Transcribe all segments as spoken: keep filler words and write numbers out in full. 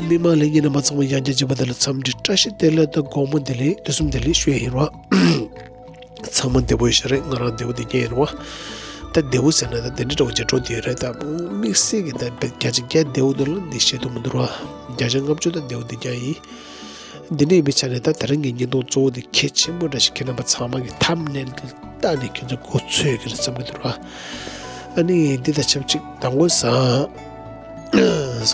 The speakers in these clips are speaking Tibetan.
མི་མང་ལྷན་རྒྱས་རྣམ་པ་ཚང་མ་ཡང་བསྐྱར་མཇལ་བ་དེ་ལ་འཚམས་འདྲི་བཀྲ་ཤིས་བདེ་ལེགས་དང་དགོང་མོ་བདེ་ལེགས་དུས་གསུམ་བདེ་ལེགས་ཞུ་ཡ་ཡིན་རོགས། ཚང་མ་བདེ་པོ་ཡོད་ཤག་རེད། ང་རང་བདེ་པོ་བདེ་རྐྱང་ཡིན་རོགས། ད་བདེ་པོ་ཟེར་ན་ད་དེ་འདྲ་འདྲ་བོ་ཅིག་འགྲོ་བསྡད་ཡོད་རེད། ད་དམིགས་བསལ་གྱི་ད་བརྒྱ་ཆ་བརྒྱ་བདེ་པོ་འདུག་ལབ་འདི་བཤད་ཐུབ་མི་འདུག་རོགས། བརྒྱ་ཆ་ལྔ་བཅུ་ད་བདེ་པོ་བདེ་རྐྱང་ཡིན། འདི་འདྲ་ཡིན་པའི་ཆ་ནས་ད་དེ་རིང་གི་བརྙན་ཐུང་གཙོ་བོ་འདི་གལ་ཆེན་པོ་འདྲ་ཞིག་ཁྱེད་རྣམ་པ་ཚང་མ་གི་ཐམ་ནེལ་གི་ལྟ་ནས་ཁྱོད་ཚོ་མགོ་ཚོས་ཀྱི་རེད་བསམ་གྱི་འདུག་ར། ཨ་ནི་འདི་དང་ཆབས་ཅིག་དང་པོ་ས་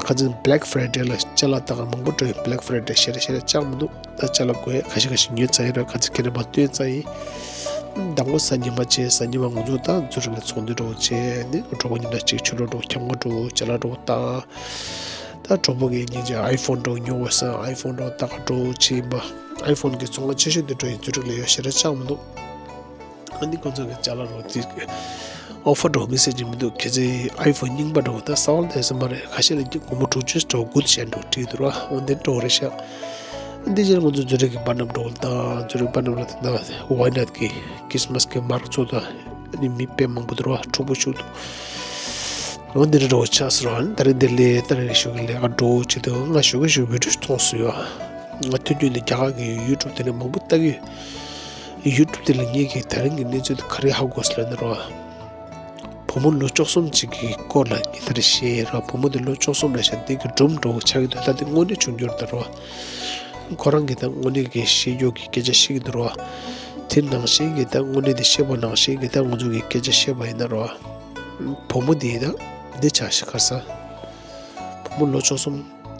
ཁ་ཅིག་Black Friday་ལ་ཅ་ལག་ད་ག་མང་པོ་འགྲོ་ཡོད། Black Friday་ཞེ་དྲག་ཞེ་དྲག་ཅང་མི་འདུག་ད་ཅ་ལག་དགོས་ཡ་ཁ་ཤས་ཁ་ཤས་ཉོས་ཚར་ཡིན་ར། ཁ་ཅིག་ཁྱེད་རྣམ་པ་སྟོན་ཚར་ཡིན། དང་པོ་གཟའ་ཉི་མ་བྱས། གཟའ་ཉི་མ་ང་ཚོ་ད་འཛུ་རིག་ལ་ཚོགས་འདུ་འགྲོ་བྱས་ནས་གྲོགས་པོ་མཉམ་དུ་གཅིག་ཆུ་ལོག་འགྲོ་ཁྱམས་ཁ་འགྲོ་ཅ་ལག་འགྲོ་ད། ད་གྲོགས་པོ་གིས་སྙིང་རྗེ་iPhone་འགྲོ་ཉོ་བ་ས་iPhone་འགྲོ་ད་ག་འགྲོ་བྱས་ཡིན་པ། iPhone་གི་ཚོང་ཁང་ཆེ་ཤོས་དེ་འགྲོ་ཡིན། འཛུ་རིག་ལ་ཡོད་ཞེ་དྲག་ཅང་མི་འདུག་ཨ་ནི་ཁོ་ཚོ་གི་ཅ་ལག་རོ་དེ་offer་འགྲོ་མི་སེ་ཅིག་མི་འདུག་གལ་སྲིད་iPhone་རྙིང་པ་འགྲོ་ད་ས་བལ་དེ་སེ་མ་རེད། ཁ་ཤས་ལ་སྒོར་མོ་དྲུག་ཅུ་འགྲོ་དགུ་བཤད་འགྲོ་བྲིས་འདུག་ར། འོ་འདི་འགྲོ་རེད་ཤག་འདི་རྗེས་ང་ཚོ་འཛུ་རིག་གི་པ་ནམ་འགྲོ་ད་འཛུ་རིག་པ་ནམ་ལ་ད་ད་Why not་གི་Christmas་གི་མར་ཚོ་ད་ཨ་ནི་མི་དཔེ་མང་པོ་འདུག་ར། འཁྲུག་པོ་ཞུགས་འདུག་འོ་འདི་འདྲ་འགྲོ་ཆགས་སོང་ར། ད་རེས་འདི་ལས་ད་རེས་ཞུ་གི་ལས་ཀ་འགྲོ་ཅི་འདུག་ང་ཞུ་གི་ཞུ་video་མཐོང་སོང་ཡོད། ང་ཐུག་རྒྱུ་འདི་རྒྱ་གར་གི་YouTube་དེ་ནས་མང་པོ་ལྟ་གི་ཡོད། YouTube་དེ་ལ་ངེད་ཀྱིས་ད་རིང་གི་གནས་ཚུལ་དེ་ག་རེ་ཧ་གོ་སོང་ལབ་ན་རོ། བུ་མོ་ལོ་བཅུ་གསུམ་ཅིག་གི་སྐོར་ལ་ངས་ད་རེས་བཤད་རོ། བུ་མོ་དེ་ལོ་བཅུ་གསུམ་རེད་ཤག་འདི་གི་སྒྲུང་འགྲོ་ཆགས་ཀྱི་འདུག་ད་དེ་དངོས་གནས་བྱུང་རྒྱུ་རེད་ད་རོ། ཁོ་རང་གིས་ད་དངོས་གནས་ཀྱི་བཤད་རྒྱུ་གི་སྐད་ཆ་བཤད་ཀྱི་འདུག་རོ། དེ་ནང་བཞིན་གྱི་ད་དངོས་གནས་དེ་བཤད་པ་ནང་བཞིན་གྱི་ད་ང་ཚོ་གི་སྐད་ཆ་བཤད་པ་ཡིན་ན་རོ། བུ་མོ་དེ་ད་འདི་ཆགས་ཤག་ཁ་སང་། བུ་མོ་ལོ་བཅུ་གསུམ་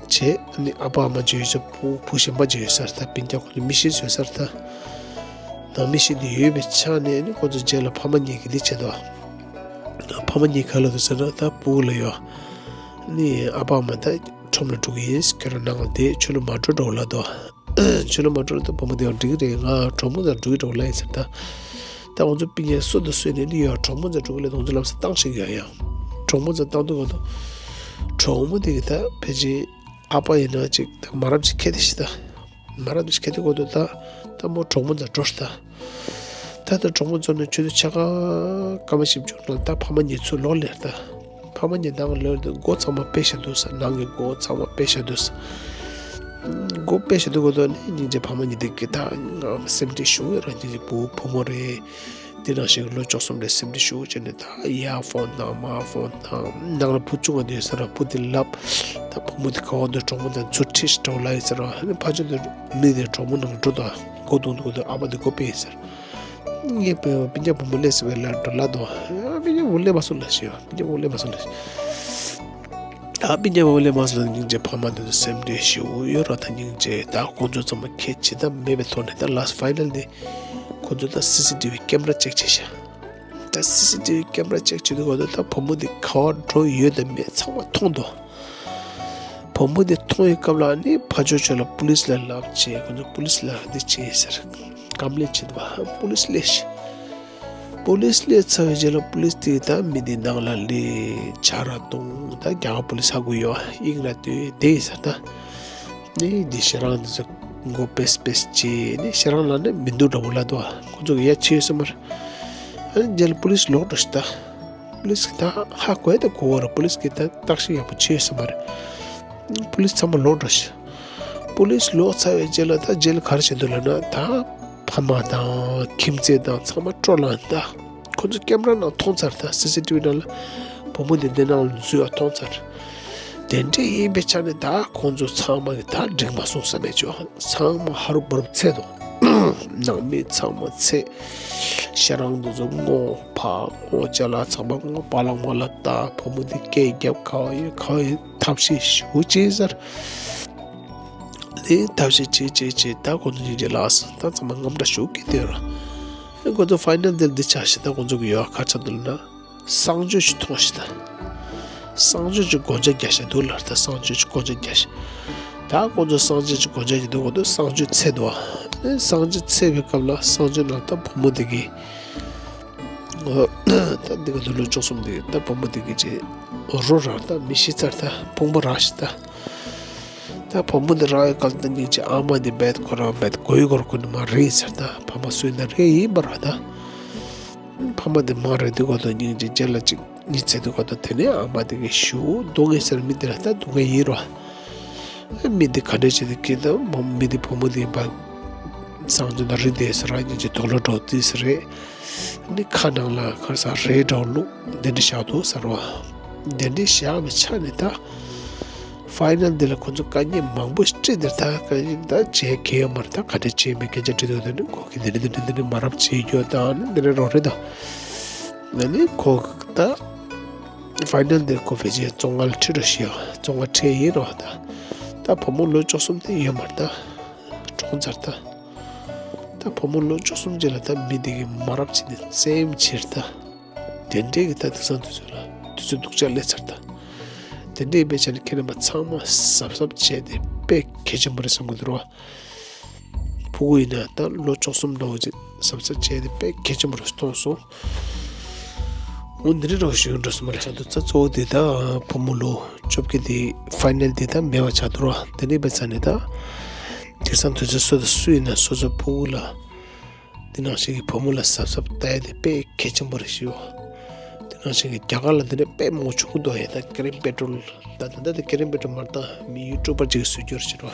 བྱས། ཨ་ནི་ཨ་ཕ་ཨ་མ་ཅིག་ཡོད་ས། བུ་བུ་གཞན་པ་ཅིག་ཡོད་ས་རེད་ད། སྤུན་ཀྱག་ཁོ་ཚོ་མི་ཤི་ཡོད་ས་རེད་ད། ནང་མི་ཤི་དེ་ཡོད་པའི་ཆ་ནས་ཨ་ནི་ཁོ་ཚོ་རྗེས་ལ་ཕ་མ་གཉིས་ཀྱིས་འདི་བྱེད་དོ། ཕ་མ་གཉིས་ག་ལ་འདུག་ཟེར་ན་ད་བུ་ལ་ཡོད། ཨ་ནི་ཨ་ཕ་ཨ་མ་ད་ཁྲོམ་ལ་འགྲོ་གི་ཡིན། ཁྱོད་རང་ནང་ལ་བསྡད། ཆུ་ལ་མ་འགྲོ་འགྲོ་ལབ་དོ། ཆུ་ལ་མ་འགྲོ་ལ་ད་བུ་མོ་དེ་ཡང་འགྲིག་རེད། ང་གྲོགས་མོ་ཚོ་འགྲོ་གི་འགྲོ་ལ་ཡིན་ཟེར་ད། ད་ང་ཚོ་སྤུན་ཀྱག་སུ་དང་སུ་ནས་ནི་ཡོད། གྲོགས་མོ་ཚོ་འགྲོ་གི་ལ་ང་ཚོ་ལམ་སང་བཏང་ཤེས་ཀྱི་ཡོད། ཡང་གྲོགས་མོ་ཚོ་བཏང་དུས་ག་དུས་གྲོགས་མོ་དེ་གི་ད་ཕལ་ཆེར་ཨ་ཕ་ཡིན་ན་ཅིག་ད་མ་རབས་ཅིག་ཁེལ་ཏེ་ཤི་ད། མ་རབས་ཅིག་ཁེལ་ཏེ་ག་དུས་ད་ད་མོ་གྲོགས་མོ་ཚོ་འགྲོ་ཤི་ད། ད་ལྟ་གྲོགས་མོ་ཚོ་ནི་ཆུ་ཚོད་ཕྱེད་ཀ་སྐར་མ་བཞི་བཅུ་ནང་ད་ཕ་མ་གཉིས་ཚུར་ལོག་ལེ་ད། ཕ་མ་གཉིས་ནང་ལོག་དུས་སྒོ་ཚང་མ་ཕྱེ་བཞག་འདུག་ས། ནང་གི་སྒོ་ཚང་མ་ཕྱེ་བཞག་འདུག་ས། སྒོ་ཕྱེ་བཞག་དུས་ག་དུས་ནི་སྙིང་རྗེ་ཕ་མ་གཉིས་དེ་གི་ད་ང་སེམས་ཁྲལ་ཞུ་གི་རང་སྙིང་རྗེ་བུ་བུ་མོ་རེད། དེ་ནང་བཞིན་ལོ་བཅུ་གསུམ་རེད། སེམས་ཁྲལ་ཞུ་བྱས་ནས་ད་ཡར་ཕོན་བཏང་མར་ཕོན་བཏང་། ནང་ལ་བུ་ཆུང་བ་དེ་ཡོད་ས་ར། བུ་དེ་ལབ། ད་བུ་མོ་དེ་ག་བ་འདུག་གྲོགས་མོ་དང་ཚུར་ཁྲིད་འགྲོ་ལབ་ཡོད་ས་ར། ཨ་ནི་ཕར་ཕྱོགས་དེ་མི་དེ་གྲོགས་མོ་ནང་འགྲོ་དང་སྒོ་རྡུང་དུས་ག་དུས་ཨ་ཕ་དེ་སྒོ་ཕྱེ་ཡོད་ས་ར། ངས་པེ་པེ་ཉ་བུ་མོ་སླེབས་ཟེར་བའི་ལ་འགྲོ་ལ་དོ། ཨ་པེ་ཉ་བུ་སླེབས་མ་སོང་ལ་ཞེས། པེ་ཉ་བུ་སླེབས་མ་སོང་ལ་ཞེས། ཨ་པེ་ཉ་བུ་སླེབས་མ་སོང་ལ་སྙིང་རྗེ་ཕ་མ་དེ་ཚོ་སེམས་ཁྲལ་ཞེ་པོ་ཡོད་ར། ད་སྙིང་རྗེ་ད་ཁོང་ཚོ་ཚང་མ་ཁྱད་ཇི་ལྟར་མེད་པའི་ཐོག་ནས་ད་last final་དེ་ཁོང་ཚོ་ད་སི་སི་ཊི་ཝི་ཀེམ་ར་ཅེག་བྱས་ཤག་ད་སི་སི་ཊི་ཝི་ཀེམ་ར་ཅེག་བྱེད་དུས་ག་དུས་ད་བུ་མོ་དེ་ག་བ་འགྲོ་ཡོད་དམ་མེད་ཚང་མ་མཐོང་འདུག་བུ་མོ་དེ་མཐོང་བའི་སྐབས་ལ་ནི་ཕར་ཕྱོགས་ཕྱོགས་ལ་པུ་ལིས་ལ་ལབ་བྱས། ཁོ་ཚོ་པུ་ལིས་ལ་འདི་བྱས་ཟེར། ཀམ་ལེན་བྱེད་དུས་པུ་ལིས་སླེབས་ཤག་པུ་ལིས་སླེབས་ཚར་བའི་རྗེས་ལ་པུ་ལིས་དེ་ད་མི་དེ་ནང་ལ་སླེབས་ཇ་ར་བཏུང་། ད་རྒྱ་གར་པུ་ལིས་ཧ་གོ་ཡོད། དབྱིངས་ར་ལྟོས་བསྡད་ཡིན་ཟེར་ད། ནི་འདི་ཞེ་རང་འདི་ཚོ་མགོ་པེས་པེས་བྱས་ནི་ཞེ་རང་ལ་ནི་མི་འདུག་འདྲ་པོ་ལབ་འདུག་ཁོ་ཚོ་གི་ཡ་ཆེ་ཡོད་ས་མ་རེད། ཨ་ནི་རྗེས་ལ་པུ་ལིས་ལོག་འགྲོ་ཤག་ད། པུ་ལིས་ཀྱིས་ད་ཧ་གོ་ཡ་ད་གོ་བ་རེད། པུ་ལིས་ཀྱིས་ད་བརྟག་ཞིབ་ཡག་པོ་བྱས་ཡོད་ས་མ་རེད། པུ་ལིས་ཚང་མ་ལོག་འགྲོ་ཤག་པུ་ལིས་ལོག་ཚར་བའི་རྗེས་ལ་ད་རྗེས་ལ་ག་རེ་བྱེད་འདུག་ལབ་ན། ད་ཕ་མ་དང་ཁྱིམ་མཚེས་དང་ཚང་མ་སྤྲོ་ལངས་ད། ཁོ་ཚོ་ཀེམ་ར་ནང་མཐོང་ཚར། ད་སི་སི་ཊི་ཝི་ནང་ལ་བུ་མོ་དེ་འདི་ནང་ལ་འཛུལ་བ་མཐོང་ཚར། དེ་འདྲ་ཡིན་པའི་ཆ་ནས་ད་ཁོང་ཚོ་ཚང་མ་གི་ད་འགྲིག་མ་སོང་བསམ་མེད་ཅོ། ཚང་མ་ཧ་རུ་བ་རུ་ཚད་དོ། ནང་མི་ཚང་མ་ཚད། ཞེ་རང་འདི་ཚོ་སྔོ་ཕག་སྔོ་ཅ་ལག་ཚང་མ་སྔོ་པ་ལག་མ་ལ་ད། བུ་མོ་འདི་སྐད་རྒྱབ་ག་བ་ཡོད་ག་བ་ཡོད་ཐབས་ཤེས་ཞུ་ཅེས་ཟེར། དེ་ཐབས་ཤེས་བྱེད་བྱེད་བྱེད་ད་ཁོ་ཚོ་གཉིས་ཀྱི་ལགས་སོ། ད་ཚང་མ་དངངས་སྐྲག་ཞུ་གི་དེ་ར། ཁོ་ཚོ་ཕའི་ནལ་དེ་འདི་ཆགས་ཤིག་ད་ཁོ་ཚོ་གི་ཡོད་ག་ཆགས་འདུག་ལ་ན། གསང་སྤྱོད་ཅིག་མཐོང་ཤག་ད། གསང་སྤྱོད་ཅིག་སྒོ་ལྕགས་རྒྱག་ཤག་འདུག་ལ། ད་གསང་སྤྱོད་ཅིག་སྒོ་ལྕགས་རྒྱག་ཤག་ད་ཁོང་ཚོ་གསང་སྤྱོད་ཅིག་སྒོ་ལྕགས་རྒྱག་འདུག་གོ་དུས་གསང་སྤྱོད་ཚེས་འདུག་ཨ། གསང་སྤྱོད་ཚེས་པའི་སྐབས་ལ་གསང་སྤྱོད་ནང་ད་བུ་མོ་དེ་གི་ད་འདི་ག་དུས་ལོ་བཅུ་གསུམ་དེ་གི་ད་བུ་མོ་དེ་གི་ཅིག་རོ་རང་ད་མི་ཤི་ཚར། ད་ཕུང་པོ་རག་ཤག་ད། ད་བུ་མོ་དེ་རག་ཡོད་ག་ལ་ད་ཉིན་ཅིག་ཨ་མ་དེ་རྦད་ཁོ་རང་རྦད་གོ་ཡི་གོ་ར་ཁུ་ནི་མ་རེད་ཟེར། ད་ཕ་མ་གསོས་ན་རེད་ཡིན་པ་ར། ད་ཕ་ ཨ་མ་དེ་མ་རེད་དུས་ག་དུས་སྙིང་རྗེ་རྗེ་ལ་ཅིག་གཉིད་སད་དུས་ག་དུས་དེ་ནས་ཨ་མ་དེ་གི་ཞུ་སྡུག་བསྔལ་ཟེར་མི་དེ་ལ་ད་སྡུག་བསྔལ་ཡིན་རོ། མི་དེ་ག་འདྲ་བྱས་ཏེ་སྐྱིད་ད་མི་དེ་བུ་མོ་དེ་ཡིན་པ་སང་ཚོད་ད་རི་དེ་ཟེར་ར་སྙིང་རྗེ་དོག་ལོ་འགྲོ་དུས་ཟེར་རེད། ནི་ཁ་ནང་ལ་ཁར་ས་རེད་འདྲ་བོ་བླུགས་དེ་འདྲ་བཞག་འདུག་ཟེར་བ། དེ་འདྲ་བཞག་པའི་ཆ་ནས་ད། ཕའི་ནལ་འདི་ལ་ཁོ་ཚོ་དཀའ་ངལ་མང་པོ་སྤྲད་དེ་ད་དཀའ་ངལ་ད་བྱེད་མཁན་ཡོད་མ་རེད། ད་ག་འདྲ་བྱེད་མེད་སྐད་ཆ་དྲི་འདུག་དེ་ནི་ཁོ་གིས་འདི་ནི་འདི་ནི་འདི་ནི་མ་རབས་བྱེད་རྒྱུ་ད་ནི་འདི་ནི་རོགས་རེད་ད། ང་ནི་ཁོ་ད་ཕའི་ནལ་འདི་ཁོ་ཕལ་ཆེར་བཙོན་ཁང་ལ་ཁྲིད་འགྲོ་ཤི་ཡ་བཙོན་ཁང་ཁྲིད་ཡིན་རོགས་ད། ད་བུ་མོ་ལོ་བཅུ་གསུམ་དེ་ཡོད་མ་རེད་ད། གྲོངས་ཚར་ད། ད་བུ་མོ་ལོ་བཅུ་གསུམ་ཅིག་ལ་ད་མི་འདི་གིས་མ་རབས་བྱས་ནས་བཙན་བྱས་ད། དེ་འདྲའི་གི་ད་དེང་སང་དུས་ཚོད་ལ་དུས་ཚོད་སྡུག་ཅག་སླེབས་ཚར་ད། དེ་འདྲའི་དཔེ་ཆ་ནི་ཁྱེད་རྣམ་པ་ཚང་མ་གཟབ་གཟབ་བྱས་ཏེ་དཔེ་གལ་ཆེན་པོ་རེད་བསམ་གི་འདུག་རོ། ཕྲུ་གུ་ཡིན་ན་ད་ལོ་བཅུ་གསུམ་འདྲ་བོ་ཅིག་གཟབ་གཟབ་བྱས་ཏེ་དཔེ་གལ་ཆེན་པོ་རེད་མཐོང་སོང་། འོ་འདི་འདྲ་འདྲ་བོ་ཞིག་ཡོད་འགྲོ་སོང་མ་རེད། ཆ་དུ་ཚ་གཙོ་བོ་དེ་ད་བུ་མོ་ལོ་བཅོ་བརྒྱད་དེ་ཕའི་ནལ་དེ་ད་མེད་པ་ཆགས་འདུག་རོ། དེ་འདྲའི་དཔེ་ཆ་ནི་ད་དེང་སང་དུས་ཚོད་སུ་དང་སུ་ཡིན་ན་སོ་སོ་ཕྲུ་གུ་ལ། དེ་ནང་བཞིན་གྱི་བུ་མོ་ལ་གཟབ་གཟབ་ལྟ་ཡ་དེ་དཔེ་གལ་ཆེན་པོ་རེད་ཤི་བ། དེ་ནང་བཞིན་གྱི་རྒྱ་གར་ལ་འདི་འདྲ་དཔེ་མང་པོ་བྱུང་འདུག་ཡ། ད་ཀེ་རིན་པེ་ཏྲོལ་ད་ད་ལྟ་དེ་ཀེ་རིན་པེ་ཏྲོལ་མ་རེད་ད། མི་ཡུ་ཊུབ་པར་ཅིག་གིས་བཟོས་རྒྱུ་རེད་ཤི་བ།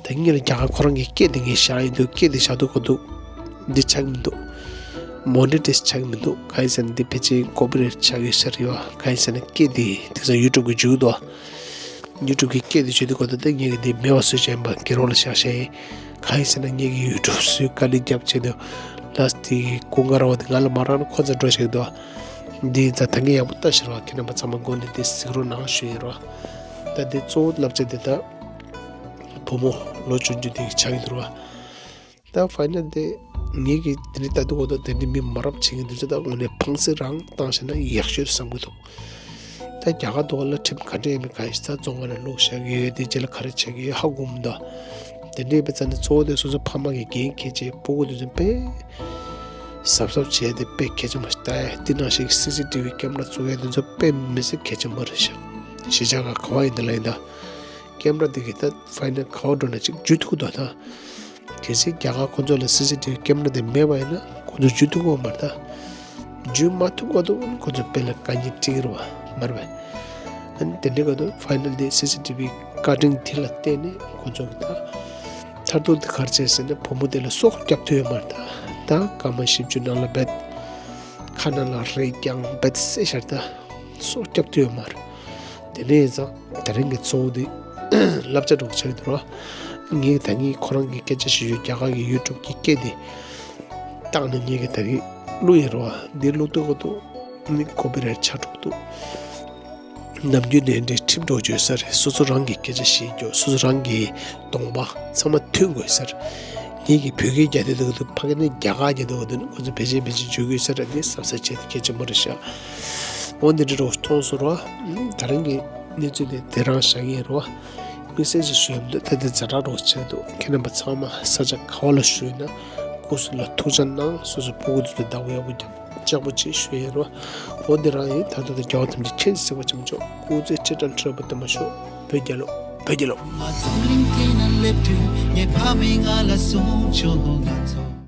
ད་ངེད་ལ་རྒྱ་གར་ཁོ་རང་གི་སྐད་དེ་ངས་བཞག་ཡིན་འདུག་སྐད་དེ་བཞག་འདུག་གོ་འདུག་འདི་ཆགས་མི་འདུག་མོ་ནི་ཊེ་ཊི་ཆགས་མི་འདུག་གང་ཡིན་ཟེར་ན་འདི་ཕལ་ཆེར་ཀོ་པི་རའེ་ཊི་ཆགས་ཡོད་ས་རེད་བ། གང་ཡིན་ཟེར་ན་སྐད་དེ་དེང་སང་ཡུ་ཊུབ་གིས་འཇུས་འདུག་ཡུ་ཊུབ་གི་སྐད་དེ་བྱེད་དུས་གོ་ད་ལྟ་ངེད་ཀྱི་འདི་མེད་པ་བཟོས་བྱས་ཡིན་པ་གི་རོགས་ལ་བཞག་བཞག་ཡིན། གང་ཡིན་ཟེར་ན་ངེད་ཀྱི་ཡུ་ཊུབ་བཟོས་དཀའ་ལས་རྒྱབ་བྱས་དུས་ལ་སི་ཊིག་གི་ཀུན་དགའ་ར་བ་དེ་ང་ལ་མ་རག་ན་ཁོ་ཚོ་འགྲོ་བཞག་འདུག་འདི་ཡིན་ཙང་ད་ངས་ཡག་པོ་ལྟ་ཤེས་རོགས། ཁྱེད་རྣམ་པ་ཚང་མ་མགོ་ནས་འདི་གཟིགས་རོགས་གནང་ཞུ་ཡིན་རོགས། ད་འདི་གཙོ་བོ་བསླབ་བྱ་འདི་ད་བུ་མོ་ལོ་ཆུང་ཆུང་དེ་ཆགས་ཡིན་འདུག་རོགས། ད་ཕའི་ནལ་དེ་ངེད་ཀྱིས་དེ་འདྲའི་ལྟ་དུས་གོ་ད་དེ་འདྲའི་མི་མ་རབས་བྱེད་མཁན་དེ་ཚོ་ད་དངོས་གནས་ཕངས་སེམས་རང་བཏང་བྱས་ན་ཡག་ཤོས་བསམ་གྱི་འདུག་ད་རྒྱ་གར་དུ་ལ་ཁྲིམས་ག་འདྲ་ཡིན་མིན་གང་ཡིན་ད་བཙོན་ཁང་ནས་བླུགས་བཞག་གི་ཡོད། དེ་རྗེས་ལ་ག་རེ་བྱེད་ཀྱི་ཡོད་ཧ་གོ་མི་འདུག་དེ་འདྲའི་དཔེ་ཆ་ནི་གཙོ་བོ་དེ་སོ་སོ་ཕ་མ་གིས་འགན་འཁྱེར་བྱས་ཕྲུ་གུ་དེ་ཚོ་དཔེ་གཟབ་གཟབ་བྱས་ཏེ་དཔེ་གལ་ཆེན་པོ་ཞིག་ལྟ་ཡ། དེ་ནང་བཞིན་སི་སི་ཊི་བི་ཀེམ་ར་བཙུགས་ཡ་དེ་ཚོ་དཔེ་མི་སྲིད་གལ་ཆེན་པོ་རེད་ཤག་གཞིས་ཆགས་ཁག་ག་བ་ཡིན་ད་ལ་ཡིན་ད། ཀེམ་ར་དེ་གིས་ད་ཕའི་ནལ་ག་བ་འགྲོ་ན་ཅིག་འཇུ་ཐུབ་འདུག་ད། གལ་སྲིད་རྒྱ་གར་ཁོ་ཚོ་ལ་སི་སི་ཊི་བི་ཀེམ་ར་དེ་མེད་པ་ཡིན་ན་ཁོ་ཚོ་འཇུ་ཐུབ་ཀྱི་ཡོད་མ་རེད་ད། འཇུ་མ་ཐུབ་ག་དུས་ཁོ་ཚོ་དཔེ་ལ་དཀའ་ངལ་འཕྲད་ཀྱི་རེད་བ་མ་རེད་པས། ཨ་ནི་དེ་འདྲའི་ག་དུས་ཕའི་ནལ་དེ་སི་སི་ཊི་བི་ཀ་ཊིང་དེ་ལ་བརྟེན་ནས་ཁོ་ཚོ་གི་ད་མཐར་ཐུག་དེ་ག་རེ་བྱས་ཟེར་ན་བུ་མོ་དེ་ལ་སྲོག་སྐྱབས་ཐུབ་ཡོད་མ་རེད་ད། ད་སྐར་མ་བཞི་བཅུ་ནང་ལ་རྦད་ཁ་ནང་ལ་རས་བརྐྱངས་རྦད་བསད་ཤར་ད། སྲོག་སྐྱབས་ཐུབ་ཡོད་མ་རེད། དེ་ནས་ཡིན་ཙང་དེ་རིང་གི་གཙོ་བོ་དེ་བསླབ་བྱ་འདྲ་བོ་ཆགས་ཀྱི་འདུག་ར། ངས་ད་ངས་ཁོ་རང་གི་སྐད་ཆ་ཞིག་ཡོད། རྒྱ་གར་གི་ཡུ་ཊུབ་གི་སྐད་དེ་བཏང་ནས་ངས་གི་ད་གི་བླུགས་ཡིན་ར་བ། འདི་བླུགས་དུས་གོ་དུས་ནི་ཀོ་པི་རའེ་ཊི་ཆགས་འགྲོ་གི་འདུག་ནམ་རྒྱུན་ནས་འདྲའི་ཁྲིམས་འགྲོ་བརྗོད་ས་རེད། སོ་སོ་རང་གི་སྐད་ཆ་བཤད་རྒྱུ་སོ་སོ་རང་གི་གདོང་པ་ཚང་མ་ཐོན་དགོས་ས་རེད། ངེད་ཀྱིས་བོད་སྐད་རྒྱག་དུས་འདུག་འདུག་ཕ་གི་ནས་རྒྱ་གར་རྒྱག་འདུག་འདུག་ཁོ་ཚོ་ཕལ་ཆེར་ཕལ་ཆེར་བརྗོད་དགོས་ས་རེད། འདི་གཟབ་གཟབ་བྱས་ཏེ་གལ་ཆེན་པོ་རེད་ཤག་འོ་འདི་འདྲ་རོགས་མཐོང་སོང་ར། ད་རིང་གི་གནས་ཚུལ་དེ་དེ་རང་བཞག་ཡིན་རོ། དམིགས་བསལ་ཞིག་ཞུ་ཡ་མི་འདུག་ད་དེ་ཛ་དྲག་རོགས་བྱས་འདུག་ཁྱེད་རྣམ་པ་ཚང་མ་ས་ཆ་ག་བ་ལ་བཞུགས་ཡོད་ན་སྐུ་གཟུགས་ལ་ཐུགས་ཅག་གནང་། སོ་སོ་ཕྲུ་གུ་དེ་ཚོ་བདག་པོ་ཡག་པོ་རྒྱབ། ལྕགས་པོ་ཆེ་ཞུ་ཡིན་རོ། འོ་འདི་རང་ཡིན། ད་ལྟ་དང་རྒྱལ་བ་ཐམས་ཅད་མཁྱེན་གཟིགས་པ་ཆེན་མོ་མཆོག་སྐུ་ཚེ་ཁྲི་ཕྲག་ཁྲི་ཕྲག་བརྟན་པར་ཤོག་བོད་རྒྱལ་ལོ། བོད་རྒྱལ་ལོ། མ་ཚུགས་གླིང་ཁེ་ན་སླེབས་དུས་ངའི་ཕ་མས་ང་ལ་གསུངས་བྱུང་། ང་ཚོ་